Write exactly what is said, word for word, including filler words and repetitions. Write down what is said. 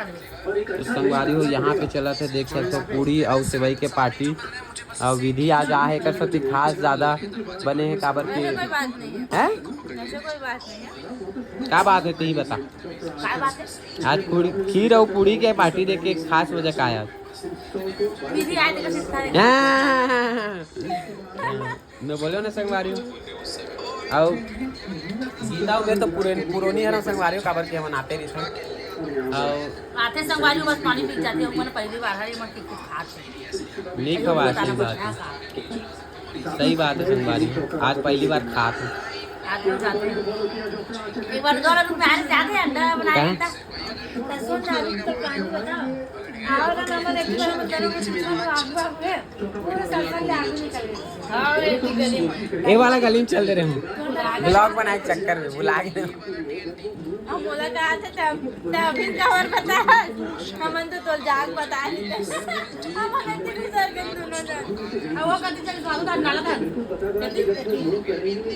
तो संगवारी हो, यहाँ पे चलत हे, देख सकत हो, पूड़ी अउ सेवई के पार्टी। अउ विधि आज आहे, एकर सेती खास ज्यादा बने हे, काबर के कोई बात नहीं है। हैं? ऐसे कोई बात नहीं है। का बात हे, तू ही बता। का बात है? आज पूड़ी, खीर अउ पूड़ी के पार्टी देख के खास वजह का हे आज? विधि आज का शिक्षा है। हाँ। मैं बोलो ना संगवारी हो। अउ गीता हो गए तो पुरे-, पुरोनी है ना संगवारी हो, काबर के हमन आते रहिथन। अउ आते संगवारी हो, बस पानी पी जाते हो, मन पहली बार है, मन कुछ खाते हैं। नहीं खवा, सही बात है। सही बात है संगवारी हो, आज पहली बार खात हूँ। आते हो जाते हो। एक बार दो रुपये आ जाते हैं, अंडा बना कहाँ? लेता। तो सुन ना, अभी तो कहानी बताओ। आओ ना, नंबर एक पर बता रहे हो, कुछ लोग आगू आगू है। पूरे सत्संग के आगू निकल गए। हाँ, ये ठीक है, नहीं। ये वाला गली में चल दे रहे हूँ, ब्लॉग बनाए चक्कर में भुला गए। हम बोला कहा थे तब, तब अभी कवर बता, हमन तो तोल जाग बता। हम हमें तेरे सर के दोनों जन। अब वो कति चल, स्वागत है, नाला था।